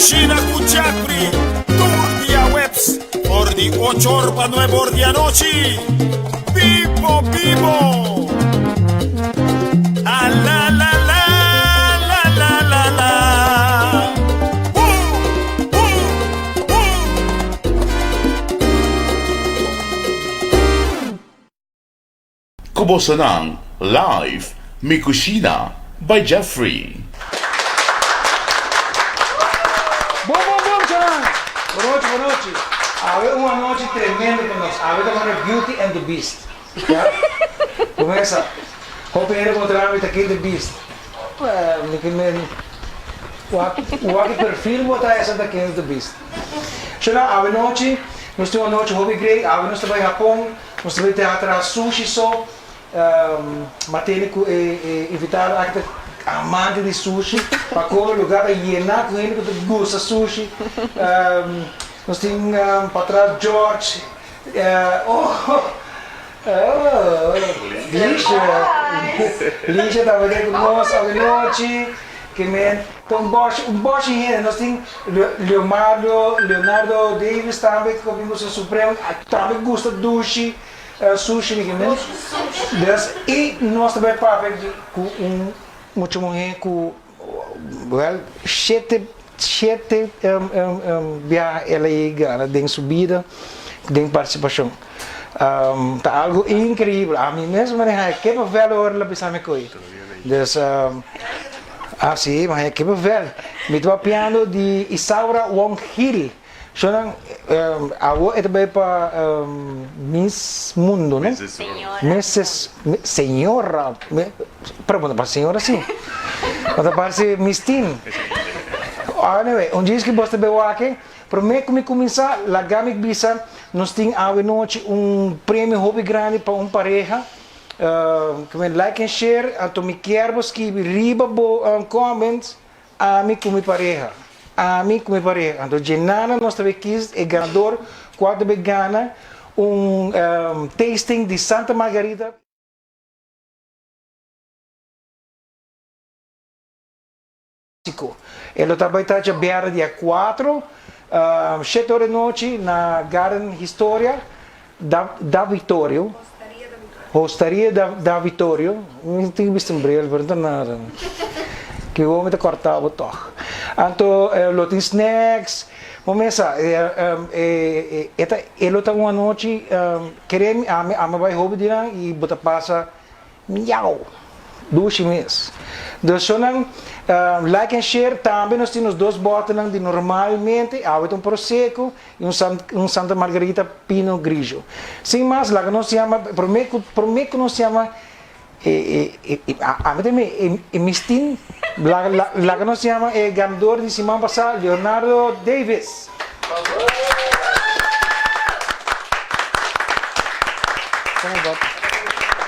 Cushina cu Jeffrey, tur diahuebs for di ocho or pa nuebe or di anochi. Bibo bibo! A la la la la la la la. Boom boom boom. Ku bosonan live Mi Cushina by Jeffrey. Bon bon bon muchanan! Bonochi bonochi! Awe un anochi tremendo pa nos. Awe ta manera Beauty and the Beast. Ya. Bo mesa. Hopi hende ku traha mi ta kin the beast. Mi ke men wak wak e perfil bo ta esa ta kin the beast. Shona awe nochi nos tin un anochi hopi great. Awe nos ta bai Hapon. Nos ta bay traha traha sushi so. Ma tene cu e invitado aki ta amante di sushi. Pa come lugar ta yena cu hende cu ta gusta sushi. Nos tin patras George. Oh Lisha. Lisha tambe ta cu nos awenochi. Ke men ta un boshi un boshi hende. Nos tin Leomardo Leonardo Davis tambe ku a bin ku su supremo tambe gusta dushi sushi di kimen. Dus i nos ta bai papia di ku un mucha muhé ku wèl shete shete biaha el a gana den su bida den partisipashon. Ta algu inkreibel. Ami mes maneha ke papel ora el a bisa mi koe. Dus ah si, ma ke papel. Mi ta papiando di Isaura Wong Gil. Shownan awo e ta bai pa Miss Mundo no? Mrs. Señora. Pero bo no parse señora si. Bo ta parse Miss Teen. Anyway, un djis ki bos ta bai wak. Promé ku mi kuminsá, laga mi bisa, nos tin awe nochi un premio hopi grandi pa un pareha. Ku men like en share, anto mi kier bo skibi riba bo comments, Ami ku mi pareha, ami ku mi pareha. Anto djenana nos ta bay kis e ganador kua ta bay gana un tasting di Santa Margarita. Mexico. E lo ta bai ta djabièrnè dia cuatro, shete ora di nochi na Garden Historia da da Vittorio. Hostaria da da Vittorio. Mi tin bisti un bril pero no ta nada. Ki wou mi ta kòrta bo tòg. Anto lo tin snacks. Bo mesa e e ta e lo ta un anochi kere mi ami ami a bai hopi di nan i bo ta pasa Miau! Dushi mes. Dus shownan like en share tambe nos tin nos dos botenan di normalmente awe ta un prosecco y un un Santa Margarita Pinot Grigio. Sin mas laga nos yama prome cu prome cu nos yama e e e ami ta e e mistin laga laga nos yama e ganador di siman pasa Leonardo Davis.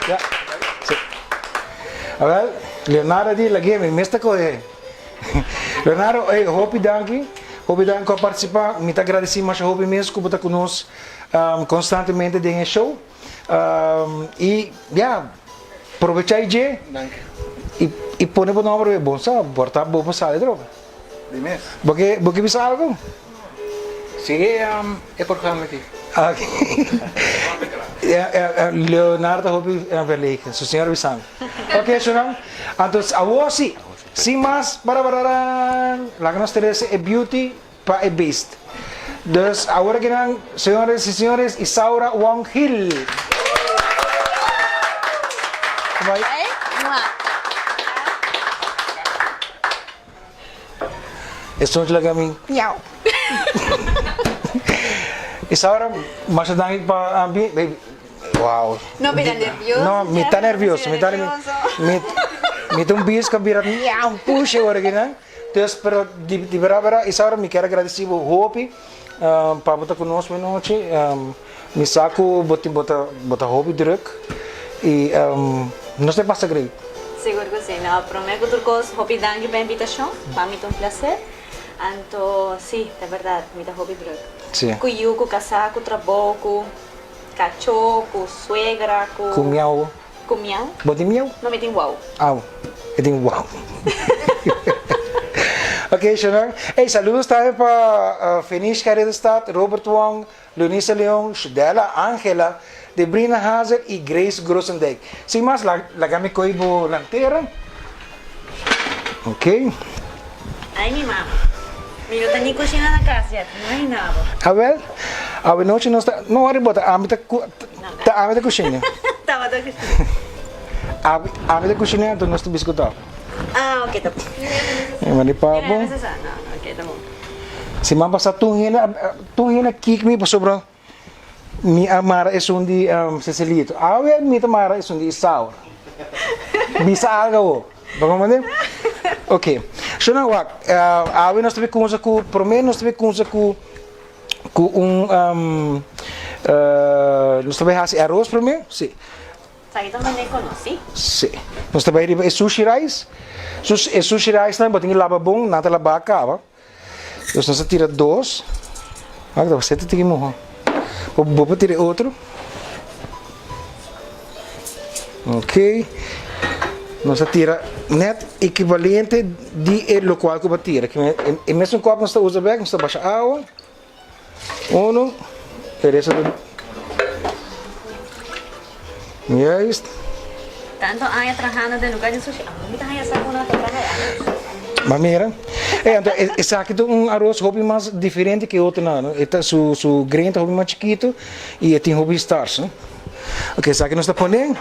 Ja. Sí. Awel, Leonardo di lag'é mi mes ta kohe. Leonardo, ey, hopi danki. Hopi danki ku a partisipá. Mi ta agradesí masha hopi mes ku bo ta ku nos konstantemente den e show. I ya, probechá i dje. Danki. I i pone bo nomber be bon sa, por ta bo por sali trobe. Di mes. Bo ke bo ke bisa algu? Sigui e programa aki. Ok. Leonardo hopi verlegen, su señora bisa mi. Ok, shownan. Anto awor si, sin mas barabararan, laga nos trese e beauty pa e beest. Dus awor aki nan, señores y señores, Isaura Wong Gil. Bai. E sonchi laga mi miau. Isaura, masha danki pa bin. Wow. No bira nervioso. No, mi ta nervioso. Mi ta nervioso. Mi ta un beest ku a bira miau pushi awor aki nan. Dus, pero di di bera bera Isaura mi kier agradeci bo hopi pa bo ta cu nos menochi. Mi sa cu bo tin bo ta bo ta hopi druk y nos ta pasa great. Sigur cu si. No, prome cu tur cos hopi danki pa e invitacion. Pa mi ta un placer. Anto si, ta berdad mi ta hopi druk. Si. Cu yu, cu casa, cu trabou, cu cacho, cu suegra, cu. Cu miau. Cu miau? Bo tin miau? No, mi tin wou. Au, e tin wou. Ok, Sharon. Hey, saludos tambe pa Fenishka Ridderstad, Robert Wong, Leonisa Leon, Shudella, Angela, Debrina Hazel y Grace Grosendijk. Sin mas, laga mi coy bo lantera. Ok. Ay mi mama. Mi no ta ni cushina na cas yet, imagina bo. Awel, awe nochi nos ta, no worry bo, ta ami ta, ta ami ta cushina. Tabata cushina. Ami, ami ta cushina anto nos ta biscotá. Ah, ok, ta bon. E mandi pa bo. No, ok, ta bon. Siman pasá tur hende a, tur hende a kik mi pasobra mi a mara esun di Cecilito. Awe mi ta mara esun di Isaura. Bisa algo awo. Bo comprende? Ok. Shona wak, awe nos ta bin kumsa ku, prome nos ta bin kumsa ku ku un nos ta bin hasi aros prome, si. Esaki ta manera konosí. Sí. Nos ta bai riba e sushi rice. Sus, e sushi rice nan bo tin ki laba bon, nan ta laba kaba. Dus nos ta tira dos. Wak ta sete tiki moho. Bo, bo por tira e otro. Ok. Nos ta tira net ekivalente di e lokual ku bo a tira. E, e mesun kòp nos ta usa bèk, nos ta basha awa. Uno, e resto ta Juist. Tanto aña trahando den lugar di sushi, amo mi ta haña sa ku nan ta traha e aros. Ma mira, e anto esaki ta un aros hopi mas diferente ke otronan, no? E ta su su grain ta hopi mas chikitu i e tin hopi stars, no? Ok, esaki nos ta pone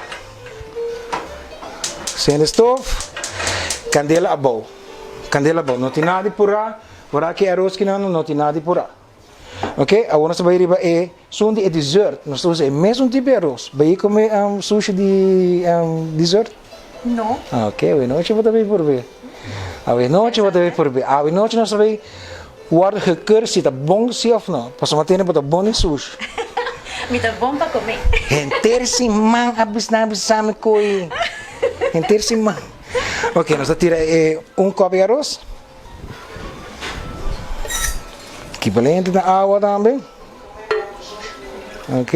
sende stof, kandela abou, kandela abou, no tin nada di purá. Ora ki aros ki nan no tin nada di purá. Ok, awor nos ta bai riba e sun di e dessert. Nos ta usa e mesun tipo di aros. Bai come sushi di dessert? No. Ok, awe nochi bo ta bai purbe. Awe nochi bo ta bai purbe. Awe nochi nos ta bai wòrdu gekeurd si ta bon si òf no. Pasobra tene bo ta bon den sushi. Mi ta bon pa come. Henter siman a bisna bisa mi koe. Henter siman. Ok, nos ta tira e un kòp di aros. Ekivalente na awa tambe. Ok.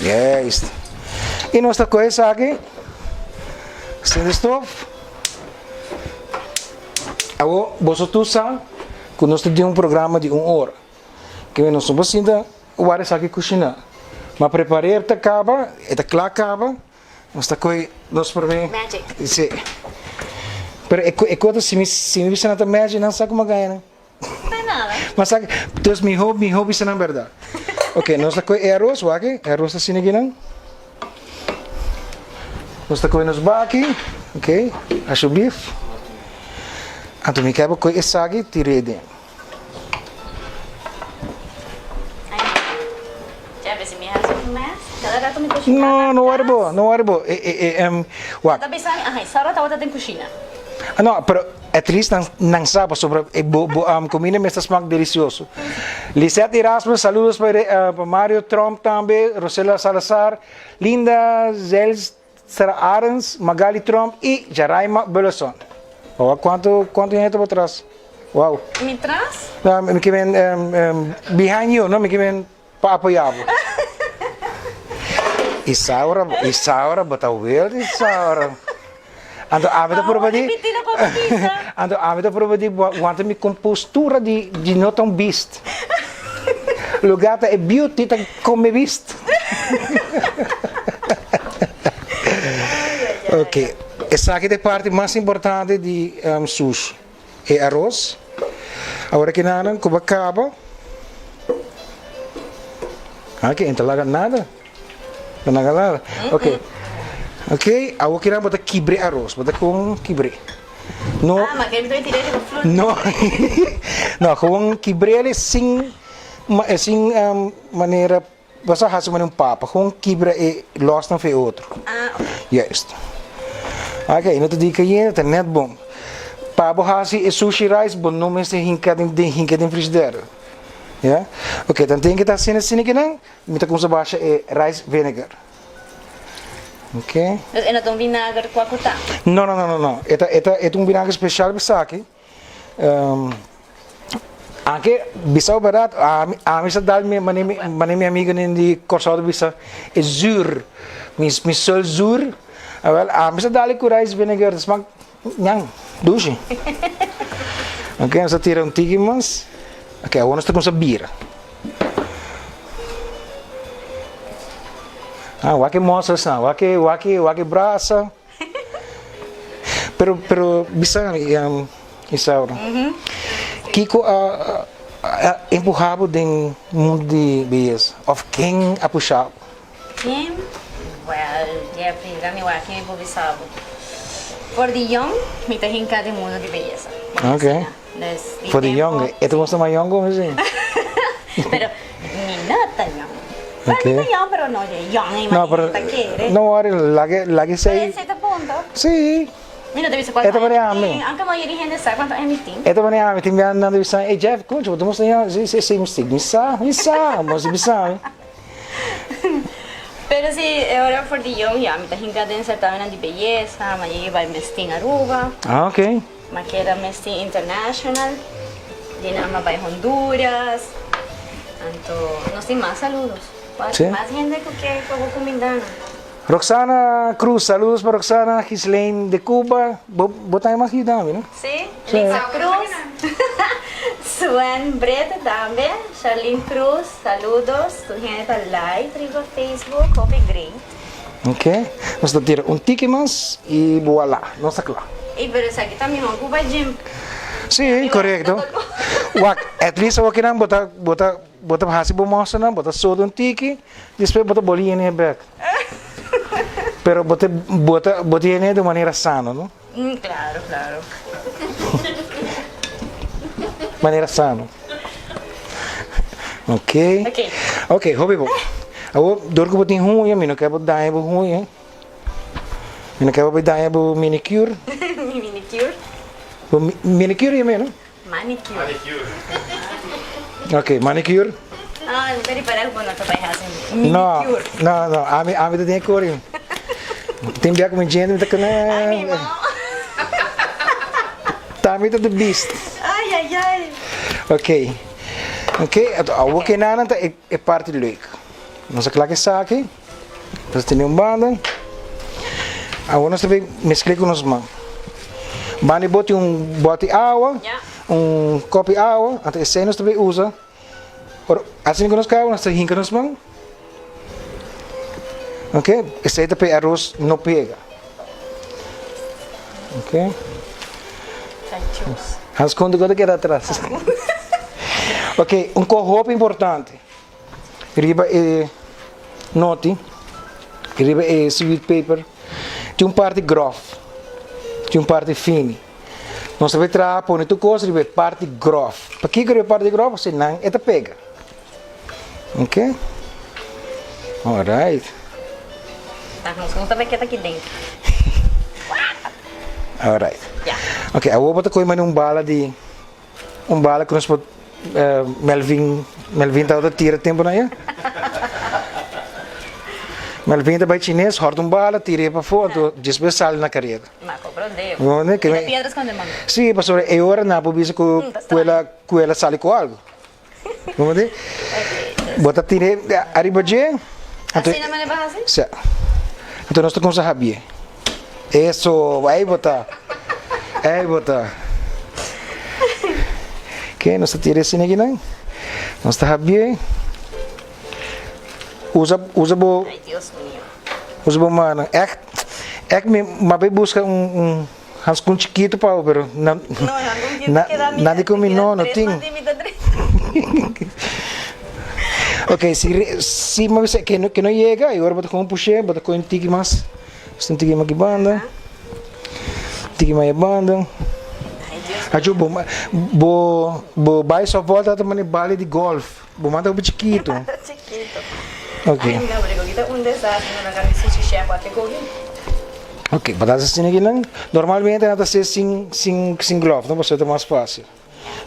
Juist. I nos ta kohe esaki. Sende stof. Awo boso tur sa ku nos ta den un programa di un ora. Ke nos no por sinta wak esaki kushiná. Ma prepar'é ta kaba, e ta kla kaba. Nos ta koe nos prome. Magic. Si. Pero e e kota si mi si mi bisa nan ta magic nan sa kuma gana nan. No ta nada. Ma sa dus miho miho bisa nan berdad. Ok nos ta koe e aros wak e aros ta asina aki nan. Nos ta koe nos baki ok alsjeblieft. Anto mi kaba koe esaki tira e den. No, no worry bo, no worry bo. E, e, e, em, wak. Ta bisa mi, aha, Sara tabata den kushina. Ah, no, pero at least nan, nan sa pasobra e bo, bo um, comida mester smak delicioso. Lisette Erasmus, saludos pa, uh, pa Mario Trump tambe, Rosela Salazar, Linda Zels Sra Arends, Magali Tromp y Jaraima Burleson. Oa cuanto cuanto hende ta bo tras? Wow. Mi tras? No, mi ke men behind you, no mi ke men pa apoya bo. Isaura, Isaura, bo ta wild Isaura. Anto ami ta prueba di Anto ami ta prueba di bo wanta mi compostura di di no ta un beast. Lugar ta e beauty ta come beast. Ok, esaki ta e parti mas importante di sushi, e aros. Awor aki nan ku bo kaba, aki e no ta laga nada, no laga nada. Ok, ok, awor ki nan bo ta kibr'e aros, bo ta kon kibr'e. No, Ah, ma ke mi ta tir'e riba flor. No, no, gewoon kibr'e sin, sin manera. Bo sa hasi manera un papa, gewoon kibra e losnan for e otro. Ah, ok. Juist. Ok, no ta di cayente, ta net bon. Pa bo hasi e sushi rice, bo no mester hinca den, den hinca den frigidaire. Ya? Ok, dan tin ke ta haciendo asina kinan, mi ta cuminsa basha e rice vinegar. Ok. Dus e no ta un vinager cua cu ta? No, no, no, no, no. E ta, e ta, e ta un vinager special pa esaki. Anke bisa bo berdad, ami ami sa dal mi mane mi mane mi amigonan di Kòrsou ta bisa e zuur, mi mi sol zuur, awel ami sa dal e ku rice vinegar ta smak ñan dushi. Ok, nos ta tira un tiki mas. Ok, awor nos ta kumsa bira. Ah, wak e muscles nan, wak e, wak e, wak e brasa. Pero, pero, bisa mi, um, Isaura, kiko a, a empuha bo den mundo di beyesa? Of ken a pusha bo? Ken? Well, Jeffrey, laat mi wak ken mi por bisa bo. For di yong, mi ta hinka den mundo di beyesa. Ok. Dus, di For di tempo. yong, e ta mostra mas yong como si? Pero, mi no ta yong. Well, Ok. mi ta yong, pero no dje yong, No, imagina pero ta kere. no worry, laga, laga Pero esei. esei ta punto. Sí. Mi no ta bisa cuanto E ta manera aña mi ami. tin, aunke mayoria hende sa cuanto aña mi tin. E ta manera ami tin bia nan ta bisa, Ey Jeff, concho, bo ta mostra yong, si, si, si, mi si, mi sa, mi sa, bo si bisa mi. Pero si e ora for di yong ya mi ta hinka den certamennan di beyesa, mi a yega bai Miss Teen Aruba. Ah, ok. Mi a keda Miss Teen International, di nan mi a bai Honduras. Anto nos tin mas saludos. Si. Mas hende ku ke ku bo kuminda nan. Roxana Cruz, saludos pa Roxana, Gislaine de Cuba, bo bo tambe mag yuda mi no? Sí, Lisa Cruz, Swen Brete tambe, Charlene Cruz, saludos, tur hende ta live riba Facebook, hopi great. Ok, nos ta tira un tiki mas y voila, nos ta kla. Ey, pero esaki ta mihor ku bai gym. Sí, korekto. Wak, at least awor kinan bo ta bo ta bo ta hasi bo mòsternan, bo ta soda un tiki, despues bo ta boli yene bek. Pero bo ta bo ta bo ta yene di un manera sano, no? Claro, claro. Manera sano. Ok. Ok. Ok, hopi bo. Awor, dor ku bo tin huña, mi no ke bo daña bo huña. Mi no ke bo daña bo minicure. Mi minicure. Bo minicure yama no? Manicure. Ok, manicure. Ah, mi ta ripara ku bo no ta bai hasi minicure. No, no, no, ami, ami ta tin e kor. Tin bia ku mi djente mi ta kende. Ay, mi mama. Tambe ta the beast. Ay, ay, ay. Ok, ok, anto awor kenanan ta e parti leuk. Nos a kla ku esaki. Nos tene un banda. Awor nos ta bay mezcl'é cu nos man. Banda di bo tin un bòti awa, un kòpi awa, anto esei nos ta bay usa. Ora asina cu nos caba nos ta hinca nos man. Ok, esei ta pa e aros no pega. Ok. Hans konta ku ta keda atras. Ok, un kos hopi importante. Riba e noti, riba e seaweed paper, tin un parti grof, tin un parti fini. Nos ta bay traha pone tur kos riba e parti grof. Pakiko riba e parti grof? Pasobra nan e ta pega. Ok. Alright. Nos no ta bay keda aki den. Alright. Ya. Ok, awor bo ta kohe mane un bala di. Un bala ku nos por Melvin Melvin tabata tira tempunan ya. Melvin ta bai chines hòrt un bala tir'é pafó anto despues sali na kareda. Ma komprondé. Bo Tira piedras kontra man. Sí, pasobra e ora nan por bisa ku ku el a ku el a sali ku algu. Bo komprondé? Bo ta tir'é ariba dje anto Asina manera bo hasi? Sí. Anto nos ta kumsa habié. Eso, ahí bo ta. Ahí bo ta. Oké, nos ta tira esina akinan. Nos ta habié. Usa, usa bo. Ay, Dios mío. Usa bo mano. Echt, echt mi m'a bai buska un, un hanskun chikitu pa bo, pero na, No, hanskun chikitu na, keda mi, na di ku mi keda no, no tres tin. man di mi ta tres. Ok, si, si m'a bisa ke no, ke no yega, e ora bo ta kon push'é, bo ta kon un tiki mas. Un tiki mas ki banda, un tiki mas e banda. Acho bo bo bo bai softball ta mane bale di golf. Bo manda hopi chikito. Chikito. Ok. Ay no, pero kita un desastre no na mi sushi chef ate kogi. Ok, bo ta hasi asina kinan. Normalmente nan ta hasi sin sin sin glove, no? Pasobra ta mas facil.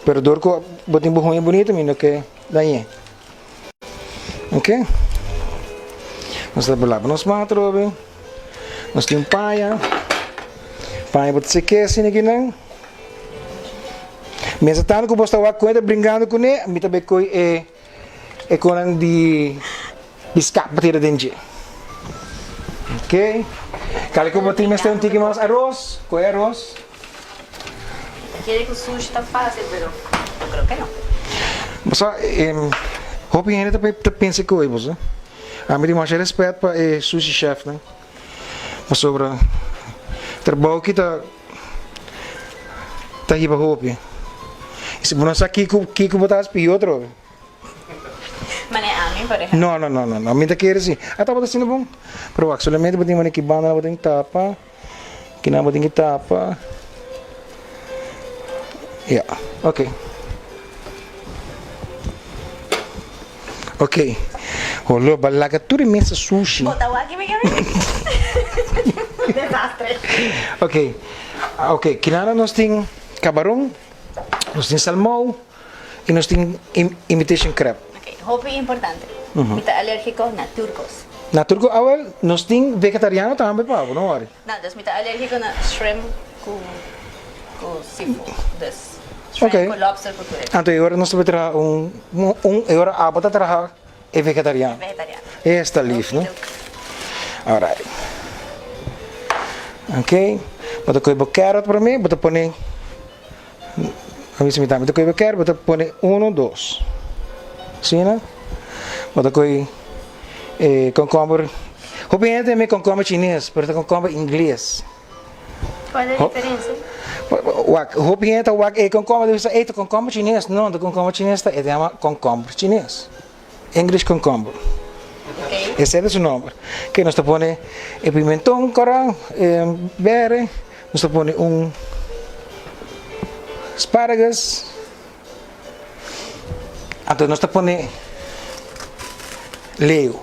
Pero dor ku bo tin bo huña bunito mi no ke dañ'é. Ok. Nos ta laba nos man atrobe. Nos tin un paña. Paña bo ta seké asina kinan. Mientras tanto ku bo sta wak kuenta brinkando kuné, mi ta bai koi e e konan di piská pa tira den dje. Ok. Kali ku bo tin mester un tiki mas aros, koi aros. kere ku sushi ta fásil, pero yo creo ke no. Bo sa, hopi hende ta pensa ku bo sa. Ami tin masha respet pa e sushi chefnan. Pasobra trabou ki ta ta hiba hopi. I si bo no sa kiko kiko bo ta hasi pió atrobe. Mane ami por ehempel. No no no no no mi ta kere si. A tabata asina bon. Pero wak solamente bo tin mane ki banda bo tin tapa. Kinan bo tin ki tapa. Ya, ok. Ok. Holo, ba laga tur e mesa sushi. Bo ta wak mi kami? Desastre. Ok. Ok, kinan nos tin kabaron, nos tin salmou i nos tin imitation crab. Ok, hopi importante. Mi ta alergiko na tur kos. Na tur kos? Awel, nos tin vegetariano tambe pa bo, no worry. No, dus mi ta alergiko na shrimp ku ku seafood. Dus shrimp Ok. ku lobster ku tur e. Anto e ora nos ta por traha un un e ora abo ta traha e vegetariano. E vegetariano. Esta lief, no? Okidok. Alright. Ok, bo ta kohe bo carrot prome, bo ta pone. A bisa mi tambe ta koe bo ker, bo ta pone uno, dos. Asina, bo ta koe e komkomber. Hopi hende ta yama e komkomber chines, pero ta komkomber ingles. Cual ta e diferencia? Wak, hopi hende ta wak e komkomber, ta bisa ey ta komkomber chines. No, ta komkomber chines ta, e ta yama komkomber chines. English cucumber. Esei ta su nomber. Ke nos ta pone e pimenton kora, e bere, nos ta pone un asparagus, anto nos ta pone leo,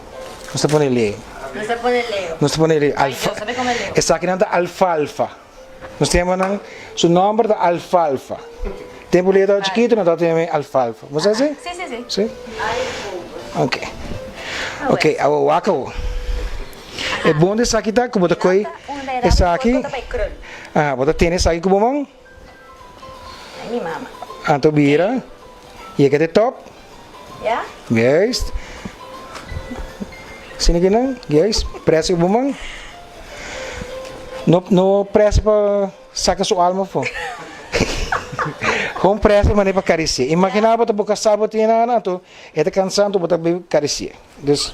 nos ta pone leo. Nos ta pone leo. Nos ta pone leo. Ay, Dios, sabe come leo. Esakinan ta alfalfa. Nos ta yama nan, su nomber ta alfalfa. Tempu Lea tabata chikitu nan tabata yam'é alfalfa. Bo sa esei? Sí, sí, sí. Sí? Ok. Ok, awor wak awor. E bon di esaki ta ku bo ta koi esaki, aha, bo ta tene esaki ku bo man. Ay, mi mama. Anto bira, yega te top. Ya. Juist. Sini kinan, juist. Presa ku bo man. No, no presa pa saka su alma afó. Gewoon presa manera pa karisié. Imaginá bo ta bo kasá bo tin nana, anto e ta kansá anto bo ta bai karisié. Dus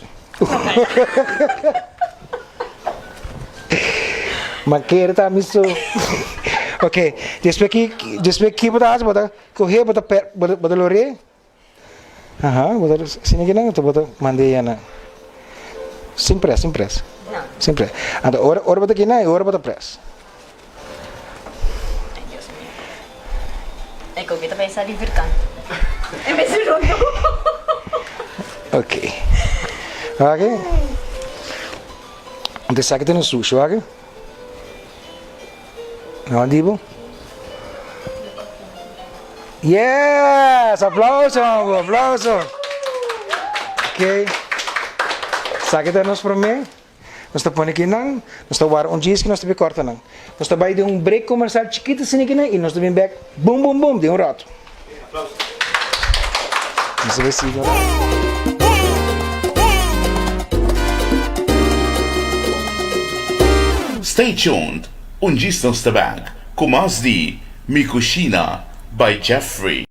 Ma kere ta mi su. Ok, despues ki, despues ki bo ta hasi bo ta kohe bo ta per, bo ta lor'é. Aha, bo ta asina kinan anto bo ta mand'é yana. Sin pres, sin pres. No. Sin pres. Anto ora, ora bo ta kinan i ora bo ta pres. Ay, Dios mío. E koki ta pensa di vierkant. En bes di rondo. Ok. Wak. Anto esaki ta nos sushi, wak. No di bo. Yes! Aplauso, aplauso. Ok. Esaki ta nos prome. Nos ta pone kinan, nos ta wara un djis ki nos ta bin korta nan. Nos ta bai den un break komersal chikitu asina kinan i nos ta bin bek bum bum bum den un ratu. Nos ta bai sigui un ratu. Stay tuned, un djis nos ta bek ku mas di Mi Cushina by Jeffrey.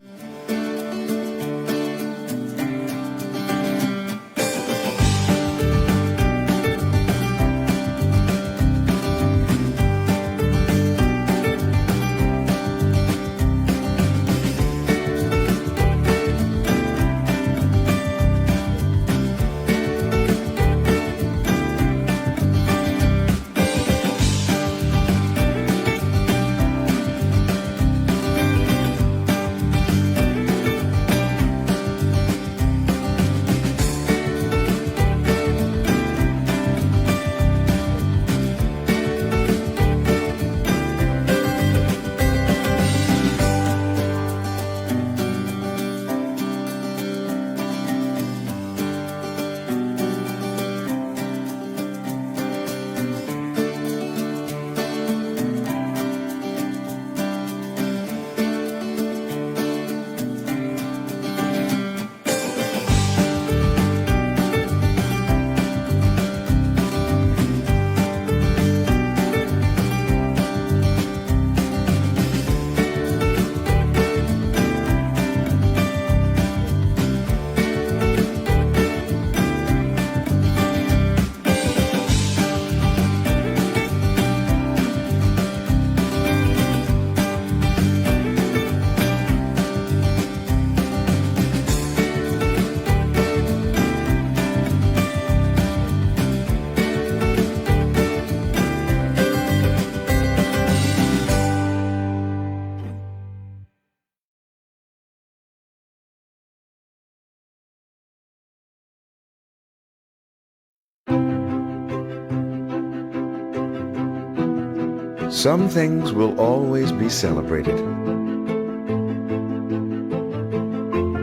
Some things will always be celebrated.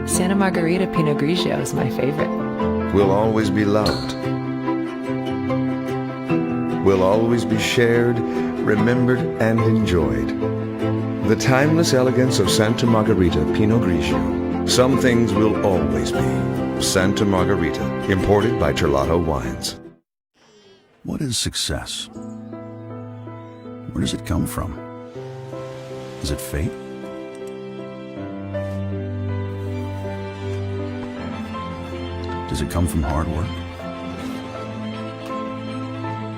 Santa Margherita Pinot Grigio is my favorite. Will always be loved. Will always be shared, remembered, and enjoyed. The timeless elegance of Santa Margherita Pinot Grigio. Some things will always be. Santa Margherita, imported by Terlato Wines. What is success? Where does it come from? Is it fate? Does it come from hard work?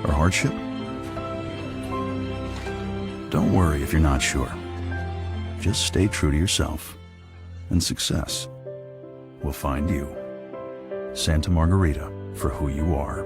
Or hardship? Don't worry if you're not sure. Just stay true to yourself, and success will find you. Santa Margarita for who you are.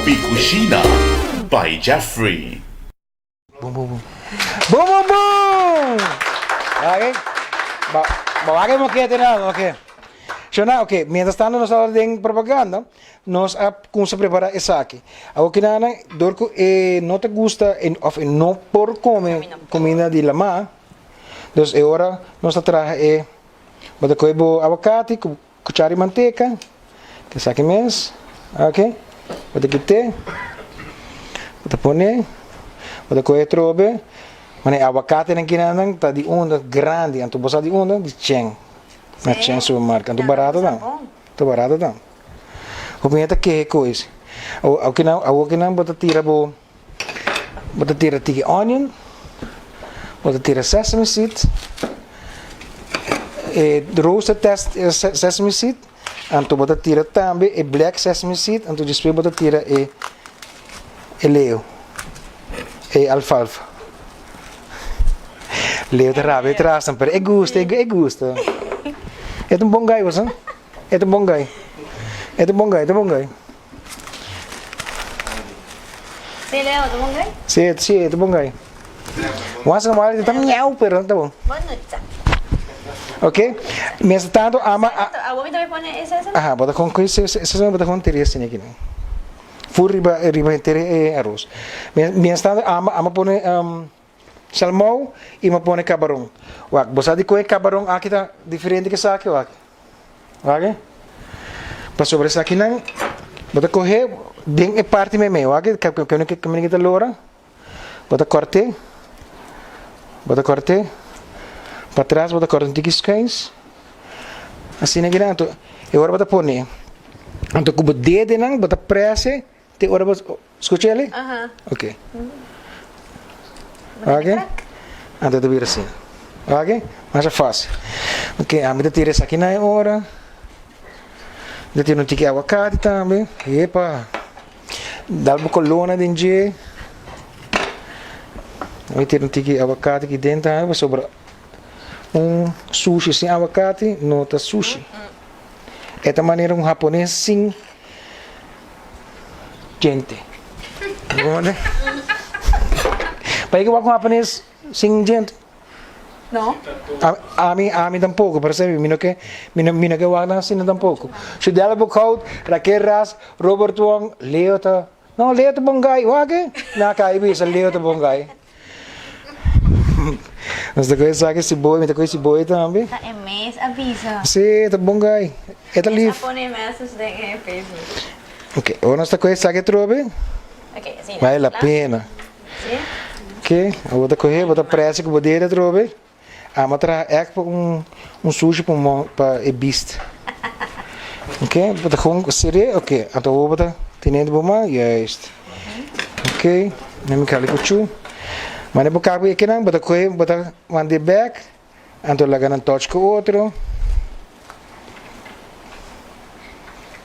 Pi Cushina by Jeffrey. Boom boom boom. Boom boom boom! Ok. Ba, ba wak e mokete na, ok. Shona, ok, mientras tanto nos ta den propaganda, nos a kumsa prepara esaki. Awor kinana, dor ku e no ta gusta e of e no por come comida di lamá, dus e ora nos ta traha e Bo ta kohe bo awakati ku kuchara di manteka, esaki mes, ok, bo ta kit'é, bo ta pon'é, bo ta kohe atrobe, manera e awakatenan kinanan ta di unda grandi, anto bo sa di unda? Di Chen, na Chen supermarket, anto barato ta, ta barato ta. Hopi hende ta kehe ku es, awor kinan bo ta tira bo. Bo ta tira tiki onion, bo ta tira sesame seed, e roasted sesame seed, anto bo ta tira tambe e black sesame seed, anto despues bo ta tira e e leo, e alfalfa. Leo ta rabia tras nan, pero e gusta, e gusta. E ta un bon guy bo sa, e ta un bon guy, e ta un bon guy, e ta un bon guy. Sí, Leo, ta bon gai? Sí, sí, ta bon gai. Once in a while ta miau, pero ta bon. Bon noche. Ok, mientras tanto ama a... Awo mi tambe pone e sesame? Aha, bo ta con e sesame bo ta con tiri asina aki nan. Full riba riba henter e aros. Mientras tanto ama ama pone salmou y mi a pone cabaron. Wak, bo sa dikon e cabaron aki ta diferente ke esaki wak? Wak? Pasobra esakinan bo ta kohe den e parti meimei, wak? Kaminda ki ta lora, bo ta kòrt'é, bo ta kòrt'é, patras bo ta kòrta un tiki skuins, asina kinan, anto e ora bo ta pone, anto ku bo dedenan bo ta près'e te ora bo Skucha eli? Ok. Ok. Anto ta bira asina. Ok. Masha fácil. Ok, ami ta tira esaki na e ora. Mi ta tira un tiki aguacate tambe. Epa. Dal bo colona den dje. Mi tira un tiki aguacate aki den tambe pasobra un sushi sin aguacate no ta sushi. E ta manera un hapones sin djente. Pa e ke wak un hapones sin djente? No. Ami, ami tampoko, pero sabi, mi no ke, mi no, mi no ke wak nan asina tampoko. Judela Boekhout, Raquel Ras, Robert Wong, Leo ta, no, Leo ta bon guy, wak e? Na kai bisa Leo ta bon guy. Nos ta kohe esaki siboy, mi ta kohe siboy tambe. Ta e mes a bisa. Si, ta bon guy. E ta lif. A pone message den e Facebook. Ok, awor nos ta kohe esaki atrobe. Ok, asina. Vale la pena. Si. Ok, awor ta kohe, bo ta presi ku bo dede atrobe. Amo a traha èk pa un un sushi pa un mon pa e beast. Ok, bo ta gewoon ser'é, ok, anto awor bo ta tene den bo man, juist. Ok, nan mi kali kuchu. Mane bo kaba e kinan, bo ta kohe, bo ta mand'é bèk, anto laga nan touch ku otro.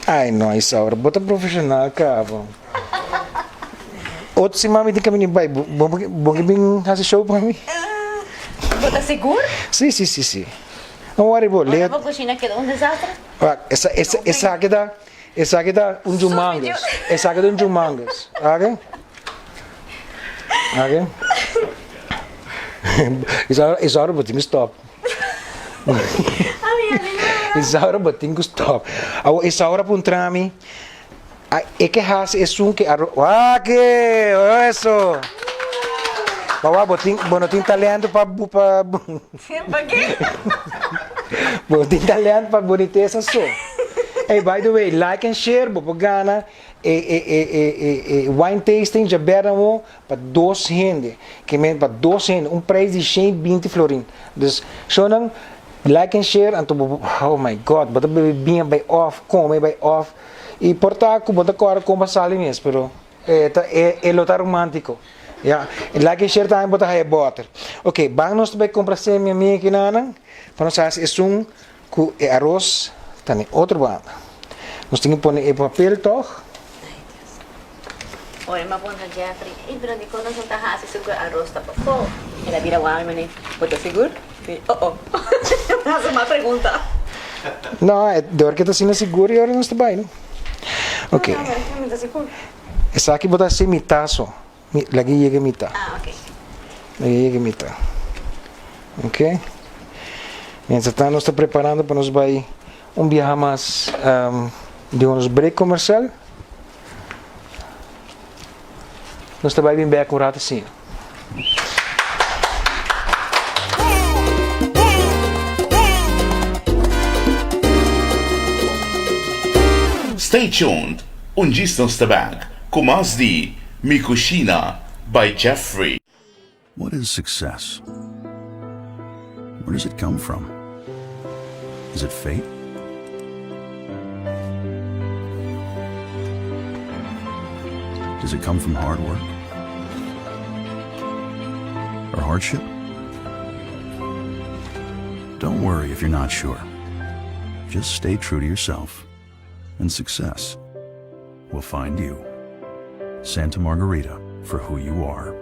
Ai no, Isaura, bo ta profesional kaba. Otro siman mi tin kaminda bai, bo bo ke bin hasi show pa mi? Bo ta sigur? Si, si, si, si. No worry bo. Ora bo kushina keda un desastre? Wak, esa, esa, esaki ta, esaki ta un jumangus. Esaki ta un jumangus. Oke? Oke? Isaura, Isaura bo tin ku stop. Isaura bo tin ku stop. Awor Isaura puntra mi, e ke hasi esun ke aro, wak eso! Wawa bo tin, bo no tin talento pa pa Pa ke? Bo tin talento pa bunitesa so. Ey by the way, like and share bo por gana e e e e e e wine tasting djabernan wo Pa dos hende, ke men pa dos hende, un prijs di 120 florin. Dus, shownan, like en share, anto bo, oh my God, bo ta bebe biña bai off, come bai off, y por ta cu bo ta corda con bo sali mes, pero e ta, e, e lo ta romantico. Ya, like en share tambe bo ta haya boter. Ok, ban nos ta bai complace mi amiga kinanan, pa nos haci esun cu e aros ta na e otro banda. Nos tin cu pone e papel toch. Ora mi a puntra Jeffrey, Ey, pero dikon nos no ta hasi su ku e aros ta pafó? El a bira wak mi manera, Bo ta sigur? Mi, Oh oh. Mi hasi mal pregunta. No, e dor ke ta asina sigur i ora nos ta bai, no? Ok. No, no, mi ta sigur. Esaki bo ta hasi mitá so. Mi, laga e yega mitá. Ah, ok. Laga e yega mitá. Ok. Mientras tanto nos ta preparando pa nos bai un biaha mas den nos break comercial. Nos ta bai bin bek un rato asina. Stay tuned, un djis nos ta bek ku mas di Mi Cushina by Jeffrey. What is success? Where does it come from? Is it fate? Does it come from hard work? Or hardship? Don't worry if you're not sure. Just stay true to yourself, and success will find you. Santa Margarita for who you are.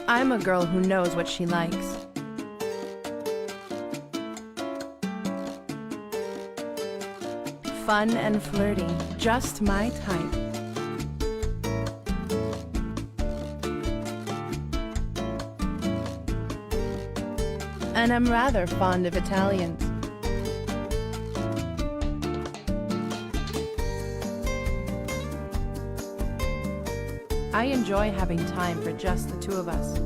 I'm a girl who knows what she likes. Fun and flirty, just my type. And I'm rather fond of Italians. I enjoy having time for just the two of us.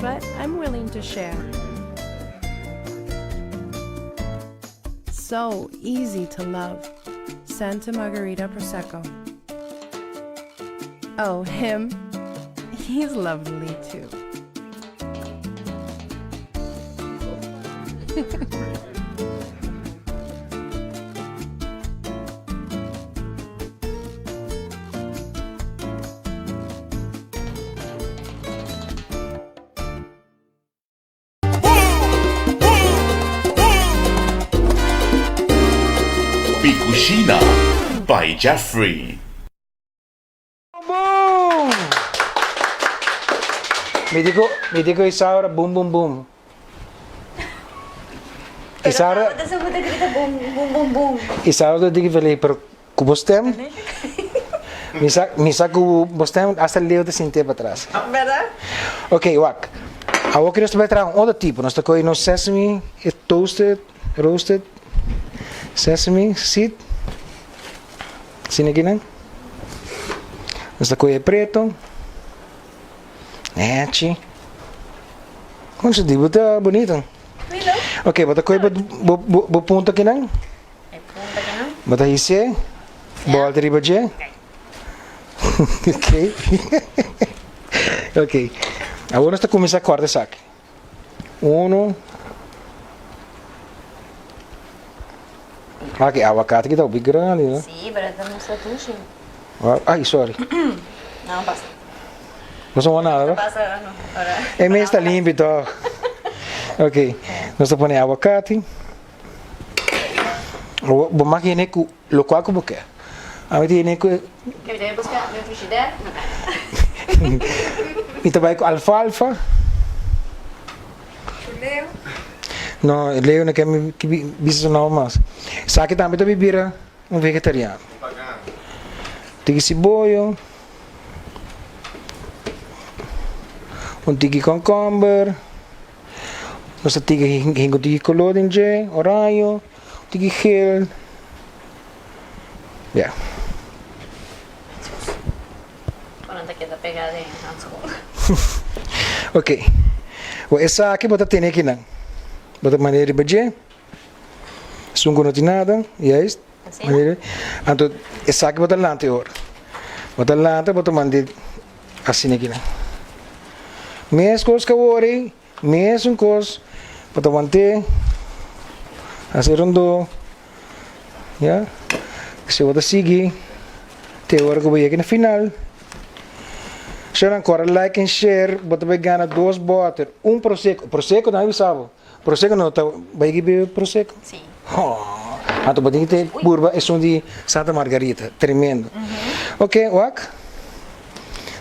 But I'm willing to share. So easy to love. Santa Margherita Prosecco. Oh, him? He's lovely too. Mi Cushina by Jeffrey. Boom! Mi di ku, mi di ku Isaura boom boom boom. Pero tabata sa bo ta grita bum bum bum bum. I Sara ta diki feliz, pero ku bo stem, mi sa mi sa ku bo stem hasta Leo ta sintié patras. Berdad? Ok, wak. Awor ku nos ta bai traha un otro tipo. Nos ta kohe nos sesame e toasted, roasted sesame seed. Asina aki nan. Nos ta kohe e preto. Nechi. Kon su di bo ta bonito. Ok, bo ta kohe bo bo bo bo punto akinan. E punto akinan. Bo ta his'é. Bòlta riba dje. Ok. Ok. Awor nos ta kuminsá kòrta esaki. Uno. Aki awakati aki ta hopi grandi, no? Sí, pero ta mustra dushi. Ay, sorry. No pasa. No somos nada, no? Pasa, no. Ora. E mes ta limpi toch. Ok, nos ta pone awakati. Bo, bo mag yene ku lokual ku bo ke. Ami ta yene ku. Ke mi ta buska mi frigider, no ta. Mi ta bai ku alfalfa. Leo. No, Leo no ke mi bisa su nomber mas. Esaki tambe ta bibira un vegetariano. Tiki siboyo. Un tiki komkomber. Nos ta tiki hinka un tiki kolor den dje, oraño, un tiki gel. Ya. Bo ta keda pega den handschoen. Ok. Bo esaki bo ta tene akinan. Bo ta manda riba dje. Esun ku no tin nada, juist. Asina? Anto esaki bo ta lanta e ora. Bo ta lanta bo ta manda asina akinan. Mes kos ku awor ei, mesun kos, bo ta want'é, hasi rondó, ya. Si bo ta sigui te ora ku bo yega na final. Shownan kòrda like en share, bo ta bai gana dos bòter, un prosecco, prosecco nan a bisa bo. Prosecco no ta bai ki bebe prosecco? Sí. Oh, anto bo tin ki te purba esun di Santa Margarita, tremendo. Ok, wak.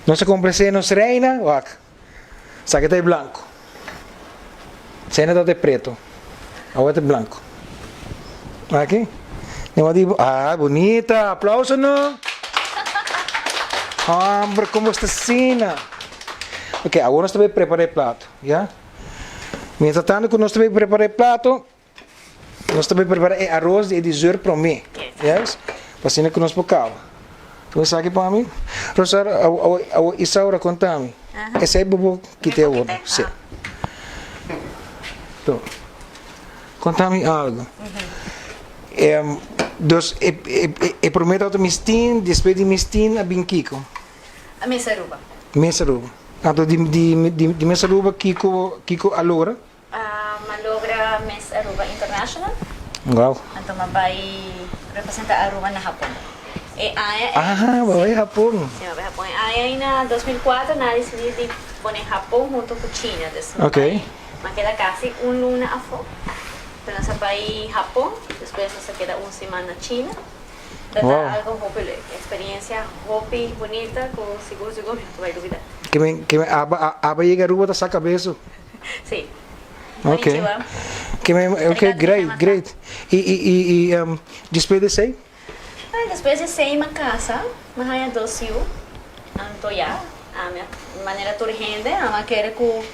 Nos a complacé nos reina, wak. Esaki ta e blanco. Sena ta e preto. Awor ta e blanco. Aki. Nan di, ah, bunita, aplauso no. Hombre, como esta asina. Ok, awor nos ta bai prepara e plato, ya? Mientras tanto ku nos ta bai prepara e plato, nos ta bai prepara e aros di e dessert promé. Yes? Pa asina ku nos por kaba. Tu esaki pa mi? Rosaura, awo Isaura konta mi. Esei bo por kita e awor. Si. To. Konta mi algo. Dus e e promé tabata Mistin, despues di Mistin a bin kiko? A Miss Aruba. Miss Aruba. Anto di di di Miss Aruba kiko kiko a logra? M'a logra Miss Aruba International. Wow. Anto m'a bai representa Aruba na Hapon. E aña ei. Ah, bo bai Hapon. Si, m'a bai Hapon. E aña ei na 2004 nan a disidi di pone Hapon hunto ku China. Dus m'a bai, m'a keda kasi un luna afó. Pero nos a bai Hapon, despues nos a keda un siman na China. Ta ta algo hopi leuk. Experiencia hopi bunita cu sigur sigur mi no ta bay lubida. Ke men ke men aba aba yega Aruba ta saca beso. Si. Ok. Konnichiwa. Ke men ok great great. Y y y y um despues di esey? Ah despues di esey mi a casa, mi a haya dos yu. Anto ya, ami a manera tur hende ami a kere cu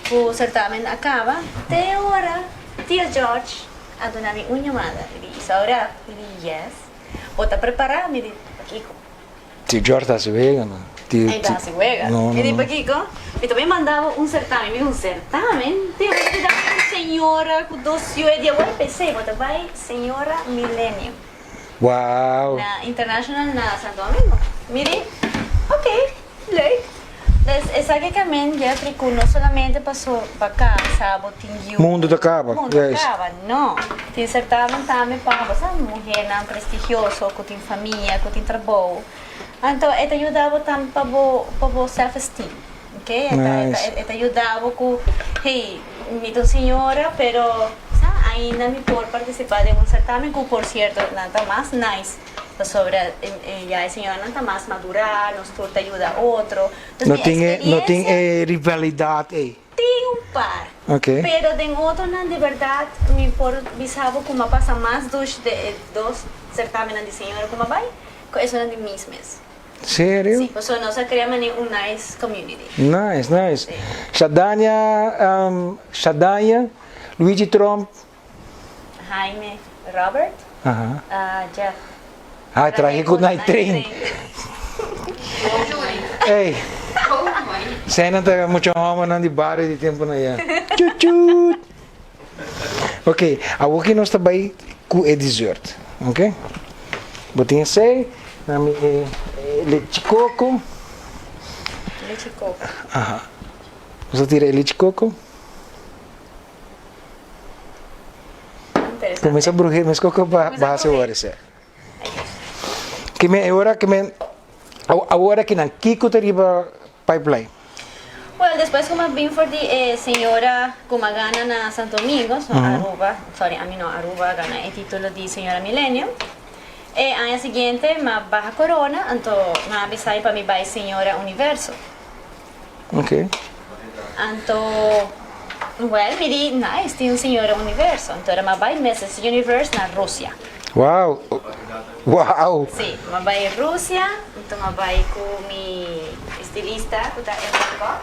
cu certamen a caba. Te ora Tio George A duna mi un yamada. Mi di, Isaura? Mi di, Yes. Bo ta prepará? Mi di, Pakiko? Tio George ta hasi wega, no? Tio, Ey ta hasi wega. No, no, Mi di, no. Pakiko? Mi ta bay manda bo un certamen. Mi di, Un certamen? Tio, bo ta bida un señora ku dos yu. E di, Awor pesey bo ta bay Señora Millennium. Wow! Na International na Santo Domingo. Mi di, Ok, leuk. Dus esaki kamen Jeffrey ku no solamente paso ba kasa bo tin yu. Mundo ta kaba, Mundo ta yes. kaba, no. Tin certamen tambe pa bo sa muhernan prestigioso ku tin famia, ku tin trabou. Anto e ta yuda bo tambe pa bo pa bo self esteem, ok. E ta Nice. e ta yuda bo ku hey mi ta un señora pero sa ainda mi por participa den un certamen ku por cierto nan ta mas nice. Pasobra ya e señoranan ta mas madurá, nos tur ta yuda otro. Dus No mi tin e, no tin experiencia e rivalidat ei. Tin un par. Ok. Pero den otronan di berdad mi por bisa bo cu m'a pasa mas dush den e dos certamennan di señora cu m'a bay cu esunnan di mis mes. Serio? Si, pasobra nos a crea manera un nice community. Nice, nice. Si. Shadania, Shadania, Luigi Tromp. Jaime Robert, Jeff. Ah, trahe cu night train. Ey. Zijn ta mucho homonan di bario di tempo na ya. Chut chut. Ok, awor ki nos ta bay cu e dessert. Ok. Bo tin esey, na mi e lechi coco. Lechi coco. Aha. Nos ta tira e lechi coco. Kuminsá bruhé mes koko pa hasi ora esei. Ke men e ora ke men awor aki nan kiko ta riba pipeline? Well despues ku mi a bin for di e señora ku mi a gana na Santo Domingo, so Aruba, sorry ami no Aruba a gana e titulo di señora Millennium. E aña siguiente mi a baha corona anto mi a bisa pa mi bai señora Universo. Ok. Anto, well, mi di, nice, tin un señora universo. Anto era m'a bai Mrs. Universe na Rusia. Wow! Wow! Sí, m'a bai Rusia, anto m'a bai ku mi estilista ku ta Edwin Kok.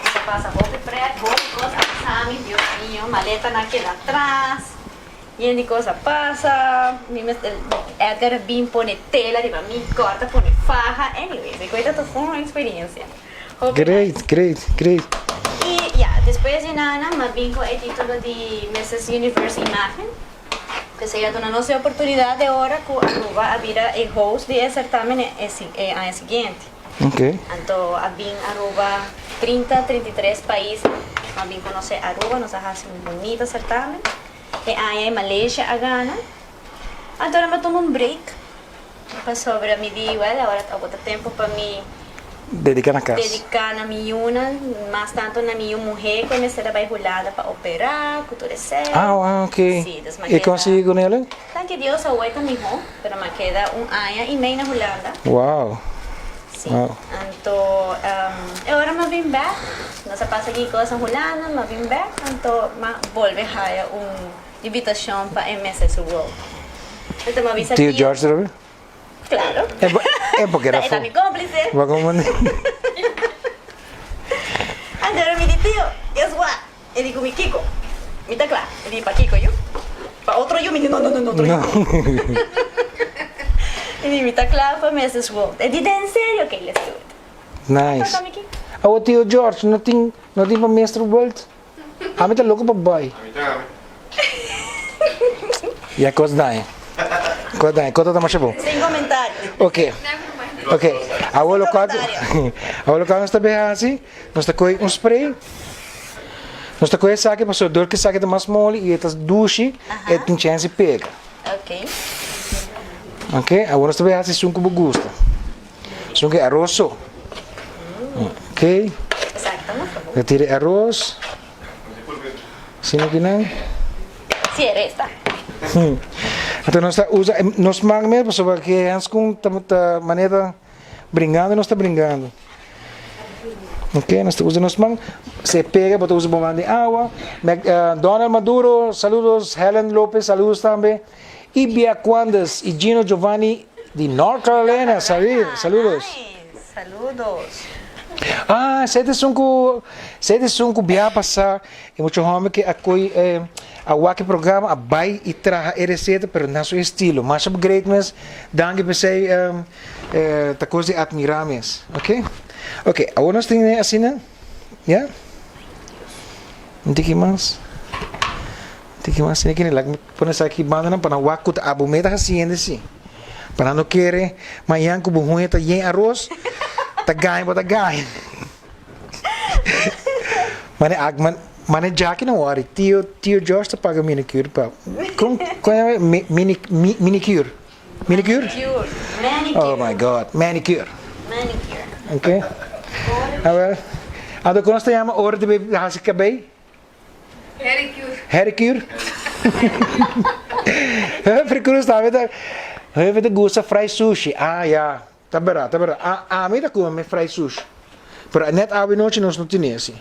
Nos a pasa hopi pret, hopi kos a pasa mi, Dios mio, maletanan a keda atras. Yen di kos a pasa, mi mester Edgar a bin pone tela riba mi kòrta pone faha, anyways e koe ta un experiencia. Hopi Great, nice. great, great. I ya, despues di nana m'a bin ku e titulo di Mrs. Universe Imagen. P'esei a duna nos e oportunidat e ora ku Aruba a bira e host di e sertamen e e aña siguiente. Ok. Anto a bin Aruba 30, 33 pais a bin konosé Aruba, nos a hasi un bunita sertamen. E aña e Malaysia a gana. Anto nan a tuma un break pasobra mi di well awor a ta tempo pa mi Dedica na cas. dedica na mi yunan, mas tanto na mi yu muhe cu e mester a bay Hulanda pa opera cu tur esey. Ah, ah ok. Si, dus m'a E keda. consigui con el? Danki Dios awor ta miho, pero m'a keda un aña y mei na Hulanda. Wow. Si, anto e ora m'a bin bek, nos a pasa ki kos na Hulanda, m'a bin bek, anto m'a bolbe haya un invitashon pa e Mrs. World. Anto m'a bisa Tio tio. George ta Claro. E porque era E ta mi cómplice. Bo como Anto ora mi di tio, guess what? E di ku mi kiko? Mi ta kla. E di pa kiko yu? Pa otro yu? Mi di no no no no otro yu. E di mi ta kla pa Mrs. World. E di den serio? Ok let's do it. Nice. Toka mi kiko. Awo tio George no tin no tin pa Mr. World? Ami ta loko pa bai. Ami tambe. Ya kos daña. Kos daña. Kos ta masha bon. Sin comentario. Ok. Ok. Awo lokual awo lokual nos ta bay hasi. Nos ta kohe un spray. Nos ta kohe esaki pasobra dor ku esaki ta mas moli i e ta dushi, e tin chèns di pega. Ok. Ok, awor nos ta bai hasi esun ku bo gusta. Esun ku e aros so. Ok. Esaki ta mustra bo. Ta tira e aros. Asina kinan. Siere esta. Anto nos ta usa nos man mes pasobra ke hans ku ta manera. Bringando nos ta bringando. Ok, nos ta usa nos man. Se pega, bo ta usa bo man den awa. Mac, uh, Donald Maduro, saludos. Helen Lopez, saludos tambe. Ibia Quandes y Gino Giovanni di North Carolina, saludos. Saludos. Nice. Saludos. Ah, sete sun ku sete sun ku bia pasa e mucho hombre que a koi eh, a wak e programa a bai y traha e receta pero na su estilo. Masha great mes. Danki p'esei. Um, Ta kos di atmirá mes. Ok. Ok, awor nos tin e asina. Ya? Un tiki mas. Un tiki mas. Asina kende lak mi pone esaki bandanan pa nan wak ku ta abo me ta hasiendo si. Pa nan no kere mañan ku bo huña ta yen aros, ta gaña bo ta gaña. Mane ak man mane Jackie no worry. Tio tio George ta paga minicure pa. Kon kon yama mi mini minicure. Manicure? Manicure. Oh my God, manicure. Manicure. Ok. Awel, anto kon nos ta yama ora di bay hasi kabei? Hericure. Hericure? Humphrey Cruz tambe ta, Humphrey ta gusta fry sushi. Ah ya, ta berdad, ta berdad. A, ami ta come fry sushi. Pero net awe nochi nos no tene asi.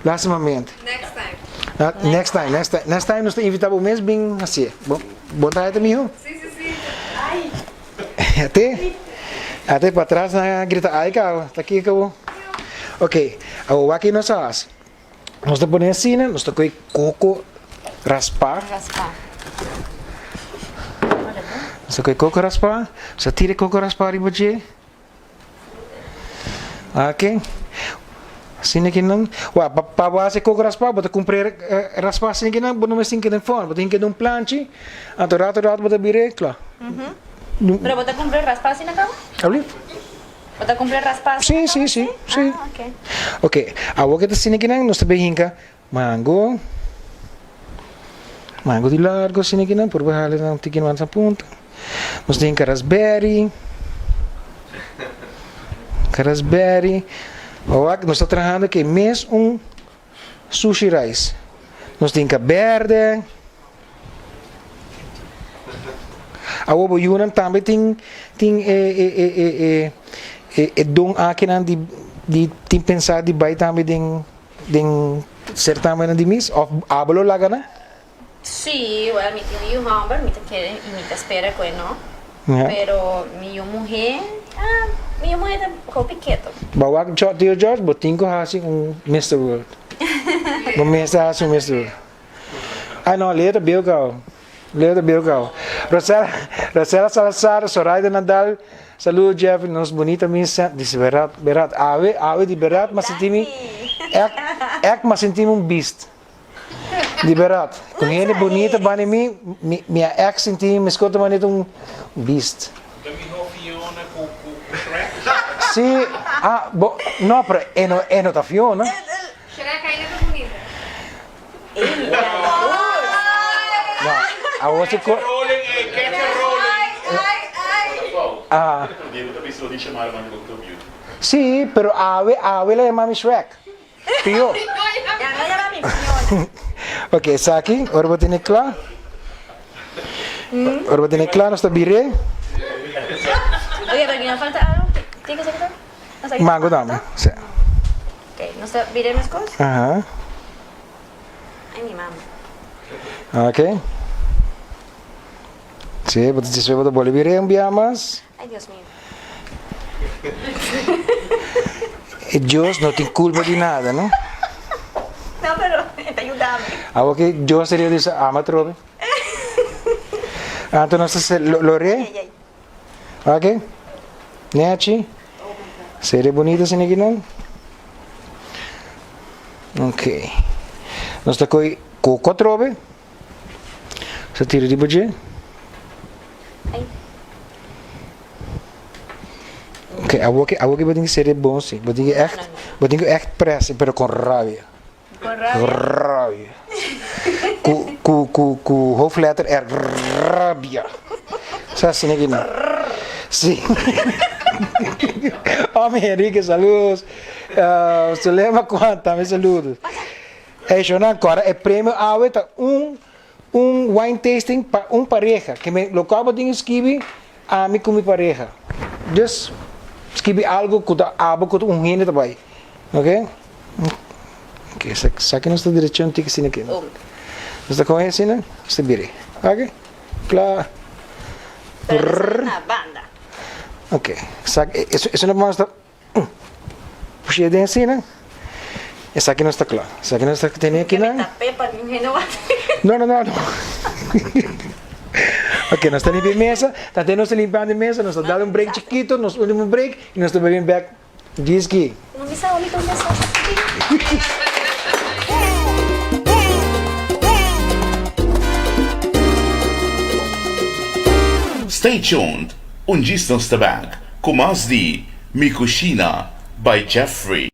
Lastimamente. Next time. Next time, next time, next time nos ta invita bo mes bin hacié. Bo, bo ta haya miho? Si, si, si. Ay. Ate, ate patras nan a grita ay cabo, ta kico bo? Ok, awor wak ki nos a haci. Nos ta pone asina, nos ta coge coco raspa. Raspa. Nos ta coge coco raspa, nos ta tira e coco raspa riba dje. Oke. Asina ki nan, wa pa pa bo hasi koko raspá bo ta kumpra e raspá asina ki nan bo no mester tin keda den fòrno, bo tin keda un planchi, anto rato rato bo ta bira e kla. Pero bo ta kumpra e raspá asina kaba? Alblief? Bo ta kumpra e raspá asina Sí, kaba? sí, sí, sí. Ah, oke. Oke, awor ke ta asina ki nan nos ta bin hinka mango, mango di largo asina ki nan por bo hala nan tiki mas na punta. Nos tin raspberry, raspberry. Awor nos ta trahando ke mes un sushi rice. Nos tin ka berde. Awor bo yunan tambe tin tin e e e e e e e don akinan di di tin pensa di bai tambe den den certamennan di mis of abo lo laga nan? Sí, well, mi tin un yu hòmber, mi ta kere i mi ta spera ku e no. Pero mi yu muhé, ah, mi yu muhé ta hopi ketu. Bo wak Tio George, bo tin ku hasi un Mister World. Bo mester hasi un Mister World. Ai no, Leo ta bieu kau. Leo ta bieu kau. Rosela, Rosela Salazar, Soraida Nadal, saludo Jeffrey, nos bunita misa. Dice berat, berat, awe, awe di berat, m'a sinti mi, èk, èk m'a sinti mi un beast. Di berdad, cu hende bunita banda mi, mi, mi a ex sinti mi sco ta manera un beast. Ta miho Fiona cu cu Shrek? Si, ah, bo, no, pero e no, e no ta Fiona. Shrek ainda ta bunita. No, awor si cu. Catch a rolling, ey, catch a rolling. Ay, ay, ay. Ah. Diego ta bisa lo di Shamara manda Doctor Beauty. Si, pero awe, awe la yama mi Shrek. Pio. Ok, esaki, ora bo tene kla, ora bo tene kla nos ta bir'é. Oye, pero no falta algo? Tiene que ser que Mango tambe, sí. Ok, nos ta bir'é meskos? Aha. Ay, mi mama. Ok. Sí, bo ta despues bo ta bolbe bir'é un bia mas. Ay, Dios mío. E Dios no tin culpa di nada, no? No, pero e ta yuda mi. Awor ki Dios ta riba di su ama atrobe. Anto nos ta se lo re. Ay, ay. Ok. Nechi. Serie bonito asina aki nan. Ok. Nos ta koy coco atrobe. Sa tira riba dje. Ok, awor ke awor ke bo tin ke ser bon si. Bo tin ke echt, bo tin ke echt presi, pero con rabia. Con rabia? Rabia. Ku ku ku ku hoofdletter R, rabia. Sa asina ki no. Si. Omi Enrique, saludos. Uh, Zulema Kwan tambe saludos. Ey shownan kora e premio awe ta un un wine tasting pa un pareha ke me lokual bo tin skibi ami ku mi pareha just skibi algo ku ta abo ku ta un hende ta bai ok ok esaki nos ta direccion tiki asina aki nos ta kohe asina nos ta bira ok kla ok esaki eso no ta Push'é den asina. Esaki no sta kla. Esaki no sta tene akinan. No, no, no, no. Ok, nos ta limpia e mesa. Tante nos ta limpiando e mesa, nos ta dal un break chikito, nos ultimo break, i nos ta bai bin bek. Djis-ki. Stay tuned, un djis nos ta bek ku mas di Mi Cushina by Jeffrey.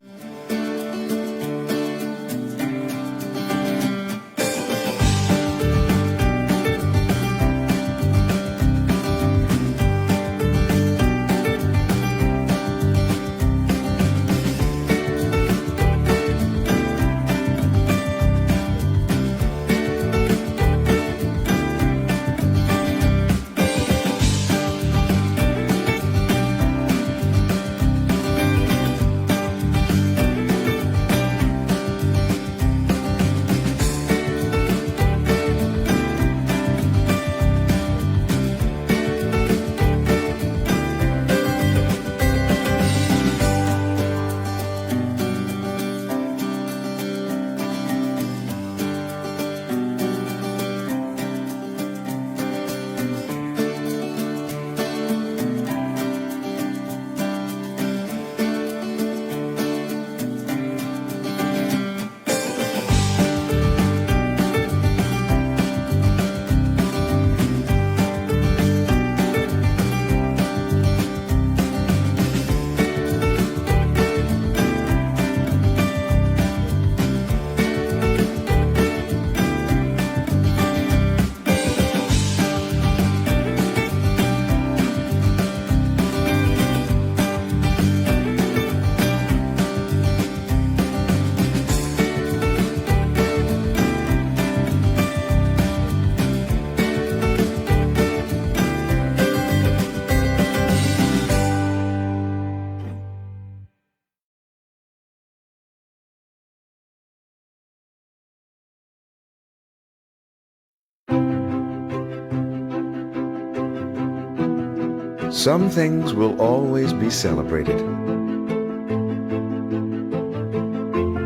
Some things will always be celebrated.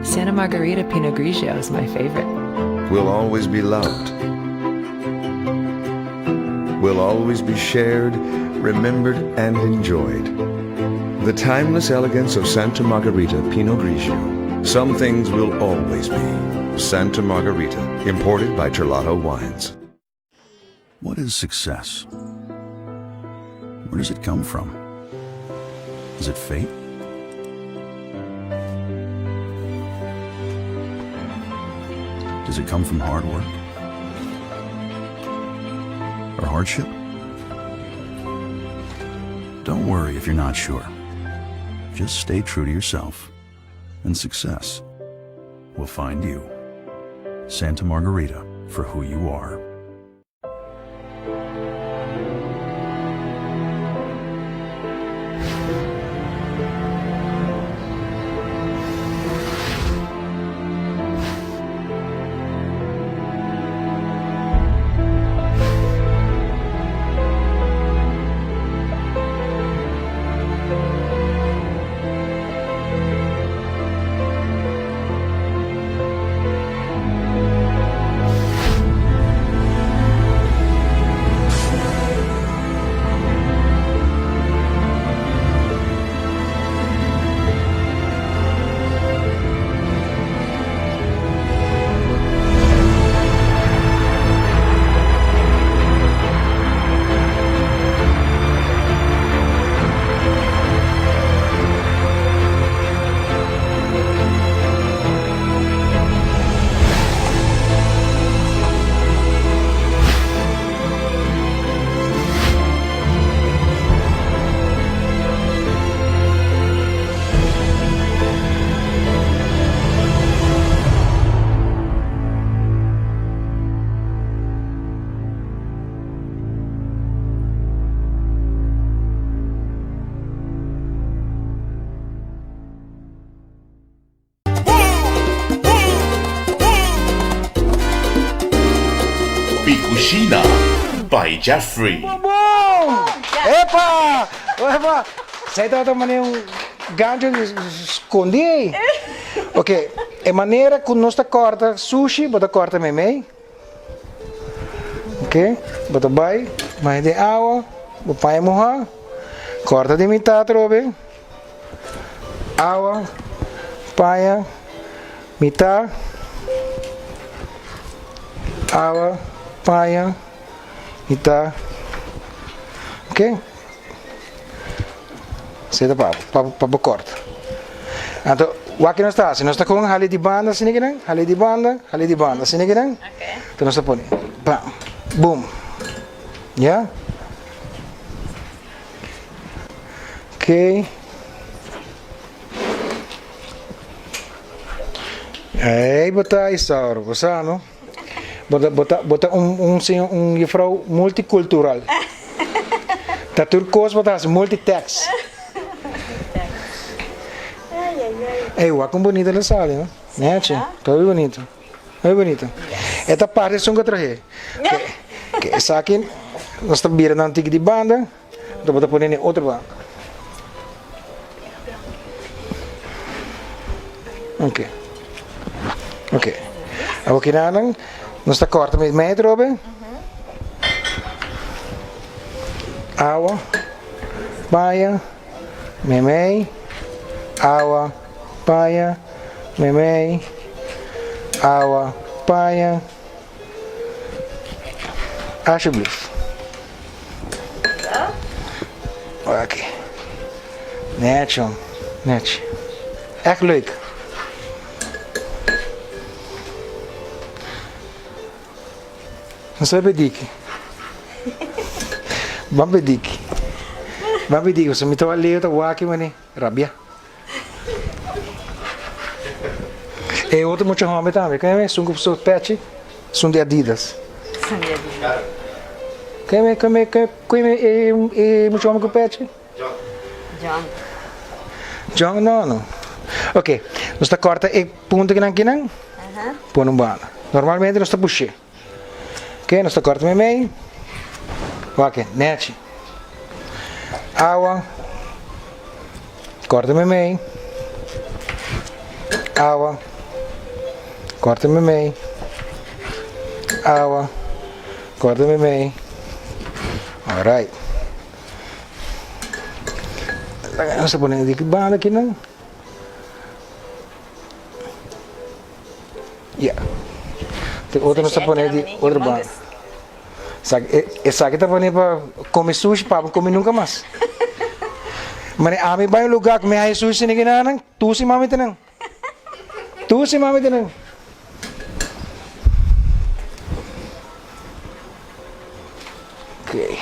Santa Margherita Pinot Grigio is my favorite. Will always be loved. Will always be shared, remembered, and enjoyed. The timeless elegance of Santa Margherita Pinot Grigio. Some things will always be. Santa Margherita, imported by Terlato Wines. What is success? Where does it come from? Is it fate? Does it come from hard work? Or hardship? Don't worry if you're not sure. Just stay true to yourself, and success will find you. Santa Margarita for who you are. Mi Cushina by Jeffrey. Bon bon! Epa! Epa! Zij tabata manera un gancho scondi ei. Ok, e manera cu nos ta corta sushi, bo ta corta meimei. Ok, bo ta bai, baña den awa, bo paña muha, corta den mitad atrobe. Awa, paña, mitad, awa, paña, mitad. Ok. Esei ta pa pa pa bo kòrta. Anto, wak nos ta hasi? Nos ta kon hali di banda asina kinan, hali di banda, hali di banda asina kinan. Anto nos ta pone, bam, boom. Ya? Ok. Ey, bo ta Isauro, bo sa no? Bo ta, bo ta, bo ta un, un señor, un juffrouw multicultural. Ta tur cos bo ta haci, multitax. Ey, wak con bonito lo sali, no? Nechi, ta hopi bonito. Hopi bonito. E ta parti esun cu a trahe. Ke esaki nos ta bira nan tiki di banda. Anto bo ta pone den otro banda. Ok. Ok. Awor kinanan nos ta korta met mei atrobe. Awa, paña, meimei, awa, paña, meimei, awa, paña. Alsjeblieft. Oké. Net jong. Net. Echt leuk. Nos ta bediki. Ban bediki. Ban bediki. Pasobra mi ta wak Leo ta wak mane rabia. E otro mucha homber tambe. Ken e? Esun ku su pechi. Esun di Adidas. Esun di Adidas. Ken e? Ken e? Ken e e mucha homber ku pechi? John. John. John no no. Ok. Nos ta korta e punta kinan kinan. Pone un banda. Normalmente nos ta push'é. Ok, nos ta korta meimei. Wak, nechi. Awa. Kòrta meimei. Awa. Kòrta meimei. Awa. Kòrta meimei. Alright. Nos ta pone di ki banda akinan. Ya. Te otro nos ta pone di otro banda. Esaki ta pone pa come sushi pa bo come nunca mas. Mane ami bai un lugar ku mi haya sushi sin ginanan, tusi mami tenen. Tusi mami tenen. Okay.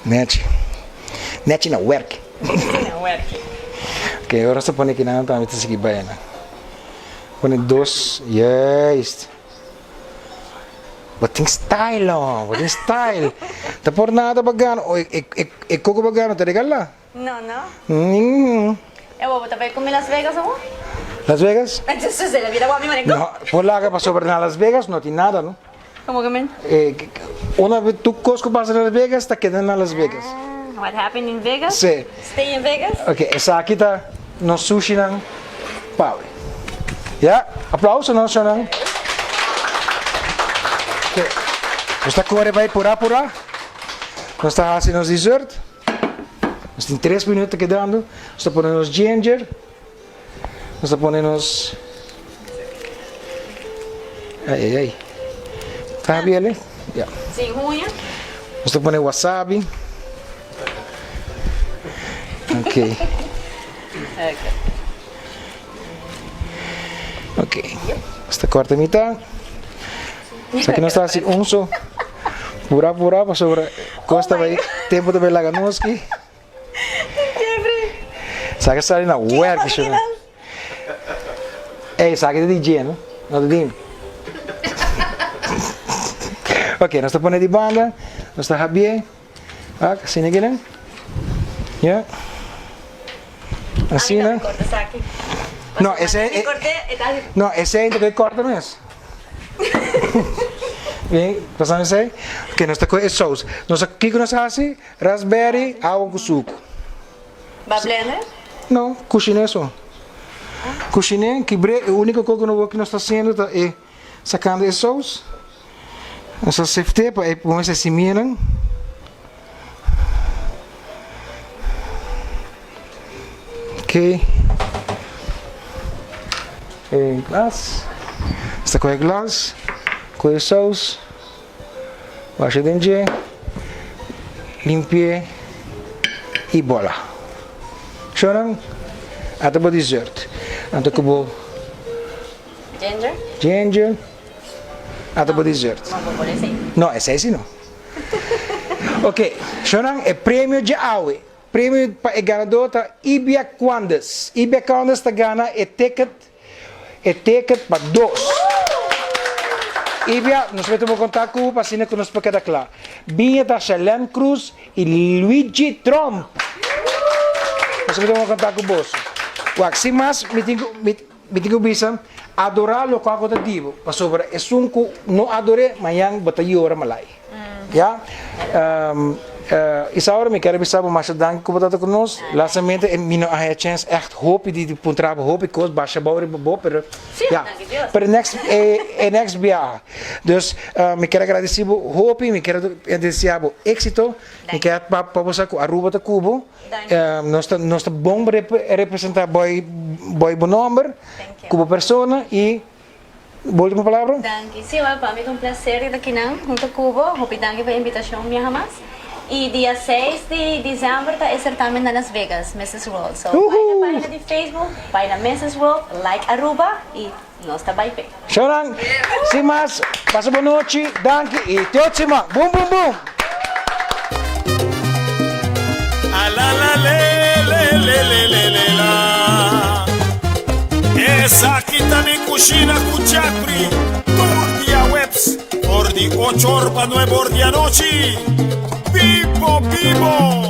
Nechi. Nechi na werk. Na werk. Okay, ora sa pone kinan tambe ta sigui bai nan. Pone dos, juist. Bo tin style oh, bo tin style. Ta por nada bo gana, oh, e, e, e koko bo gana ta regala. No, no. Mm. E bo ta bai kumi Las Vegas awo? Las Vegas? Entonces se la vida wa mi maneco. No, por laga pasobra na Las Vegas no tin nada, no. Como que men? Eh, una vez tu cos ku pasa na Las Vegas ta keda na Las Vegas. Ah, what happened in Vegas? Sí. Stay in Vegas? Ok, esaki ta nos sushinan pawe. Ya, aplauso nos shonnan. Ok, nos ta kore bai pura pura. Nos ta hasi nos dessert. Nos tin tres minuut ta kedando. Nos ta pone nos ginger. Nos ta pone nos Ay ay ay. Ta habi ele? Ya. Sin uña. Nos ta pone wasabi. Ok. Ok. Nos ta corta mitad. Esaki nos ta hasi un so. Pura pura pasobra cos ta bay tempo ta bay laga nos ki. Esaki a sali na werk sho. Ey esaki ta di dje no, no ta di mi. Ok nos ta pone di banda, nos ta habié. Ak asina kinan. Ya. Asina. No esei no esei ta korta mes. Bien, pasando esei. Ok nos ta kohe e saus. Nos a kiko nos a hasi? Raspberry, awa ku suku. Ba blender? No, kushiné so. Kushiné, kibr'é, e úniko kos ku nos ku nos ta hasiendo ta e sakando e sous. Nos ta sefté pa e pone e simianan. Ok. E glas. Nos ta kohe e glas, kohe e sous. Basha den dje, limpi'é i bola. Shownan, ata bo dessert. Anto ku bo Ginger? Ginger. Ata bo dessert. No, bo por esei. No, esei si no. Ok, shownan, e premio dje awe. Premio pa e ganadó ta Ibia Quandes. Ibia Quandes ta gana e ticket e ticket pa dos. Ibia, nos mester tuma kontak ku bo pa asina ku nos por keda kla. Biña ta Shalem Cruz i Luigi Tromp. Nos mester tuma kontak ku boso. Wak, sin mas mi tin ku mi mi tin ku bisa, adorá lokual ku ta di bo, pasobra esun ku no ador'é, mañan bo ta yora malai. Ya. Isaura, mi kier bisa bo masha danki ku bo ta ta ku nos. Lastamente mi no a haya chance echt hopi di puntra bo hopi kos, basha bou riba bo, pero ya. Pero next e next biaha. Dus mi kier a gradisi bo hopi, mi kier a desea bo exito. Mi kier pa bo sa ku Aruba ta ku bo. Nos ta nos ta bon representa boy boy bo nomber ku bo persona i Bo ultimo palabra? Danki. Sí, wel, pa mi ta un placer di ta kinan hunto cu bo. Hopi danki pa e invitacion un biaha mas. Y dia seis di december ta e certamen na Las Vegas, Missus World. So, bai na pagina di Facebook, bai na Missus World, like Aruba y nos ta bai p'e. Shownan, sin mas, pasa bo nochi, danki y te otro siman. Boom, boom, boom! Alalalalelelelelelelá Esaki ta mi kushina ku Jeffrey tur diaweps for di ocho or pa nuebe or di anochi. Bibo bibo!